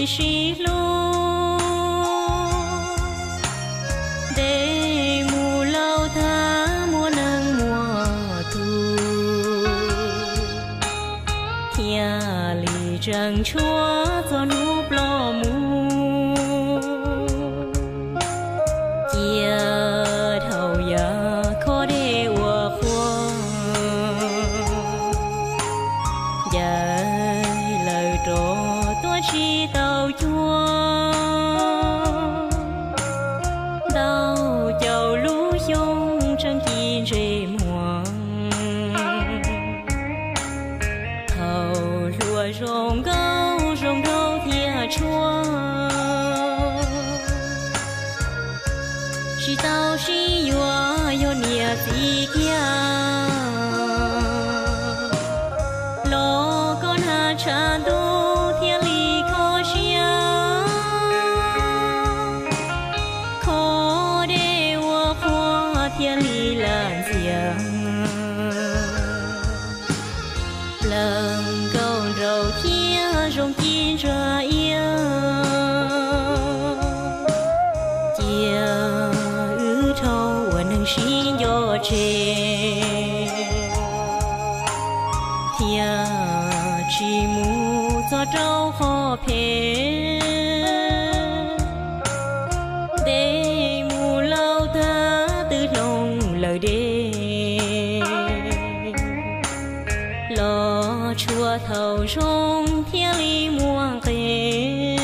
sib hlub. Dej mus laus tag muaj neeg muaj tug, thiaj li tseem tshuav txog hnub ploj mus. Cia dhau yav khob dej ua qhua, ncaws lawm rov tuaj tsis tau cuag. Ntau caum lub xyoo tseem ci ntsej muag, thaum hluas zoo nkauj zoo nraug thiaj tshuav. Tsis tau sib yuav yog niam txiv kiag, los koj hnav tshav ntuj thiaj li kho siab. Khob dej ua qhua thiaj li lam ntxias, plaws nkauj nraug thiab zoo ci ntsa iab. Cia wb dhau ua neeg sib nco tseg, thiaj tsis mus txog rau qhov phem. Dej mus laus tag twb hloov lawm dej, los tshuav thaum zoo thiaj li muaj nqis.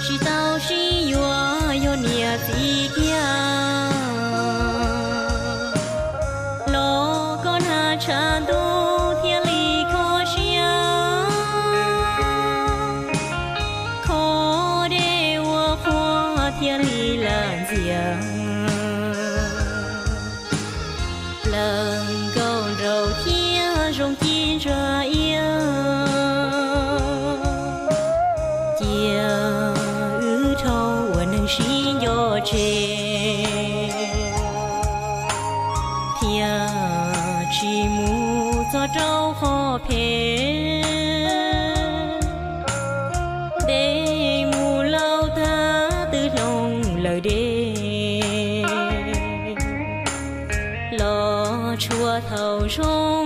Tsis tau sib yuav yog niam txiv kiag, los koj hnav tshav ntuj thiaj li kho siab. Khob dej ua qhua thiaj li lam ntxias, plaws nkauj nraug thiab zoo ci ntsa iab. Cia wb dhau ua neeg sib nco tseg, thiaj tsis mus txog rau qhov phem. Dej mus laus tag twb hloov lawm dej, los tshuav thaum zoo